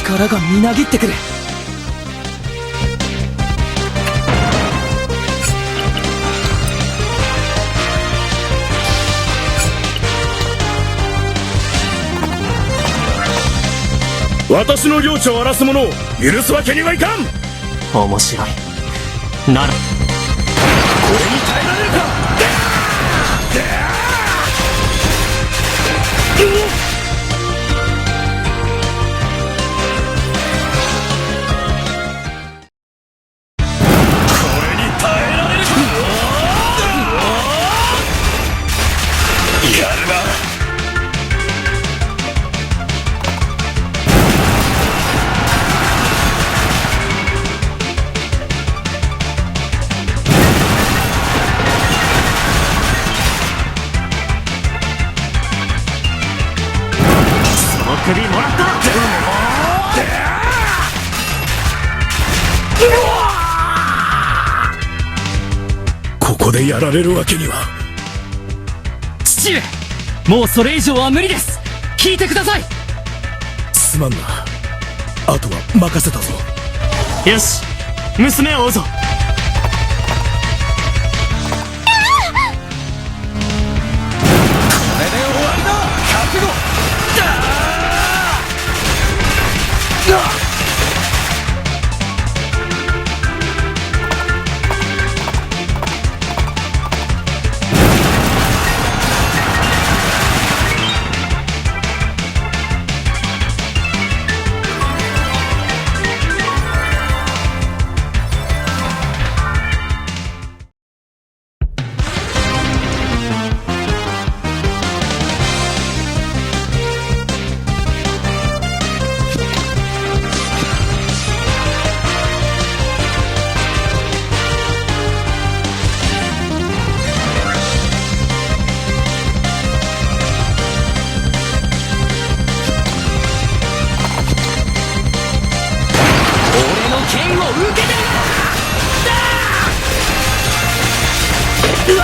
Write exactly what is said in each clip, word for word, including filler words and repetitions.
力がみなぎってくる。私の領地を荒らす者を許すわけにはいかん。面白い。なら、これに耐えられるか。これに耐えられるか。やるな。その首もらった。ここでやられるわけには。父上、もうそれ以上は無理です。聞いてください。すまんな。あとは任せたぞ。よし、娘を追うぞ。これで終わりだ。覚悟だ。俺の剣を受けてみろ！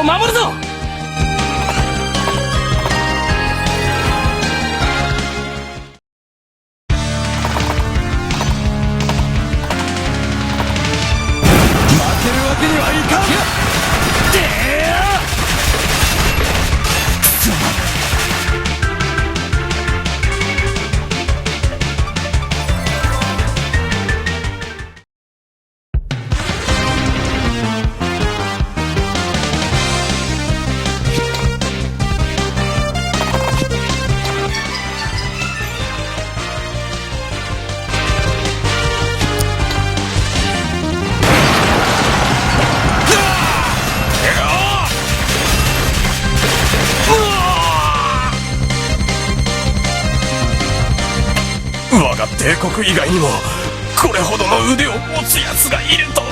守るぞ！負けるわけにはいかん！てや！くそ！我が帝国以外にも、これほどの腕を持つ奴がいるとは。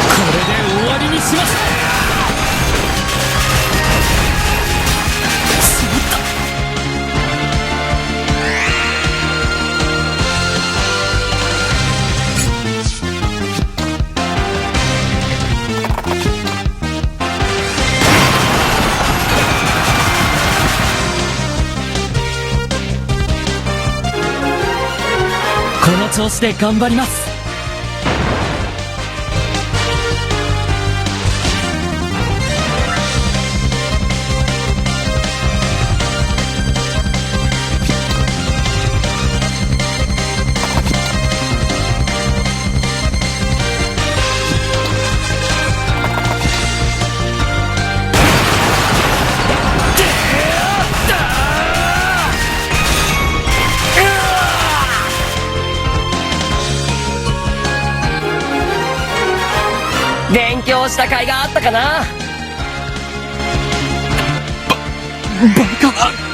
これで終わりにします。しまった。この調子で頑張ります。勉強した甲斐があったかな。バ、バカ。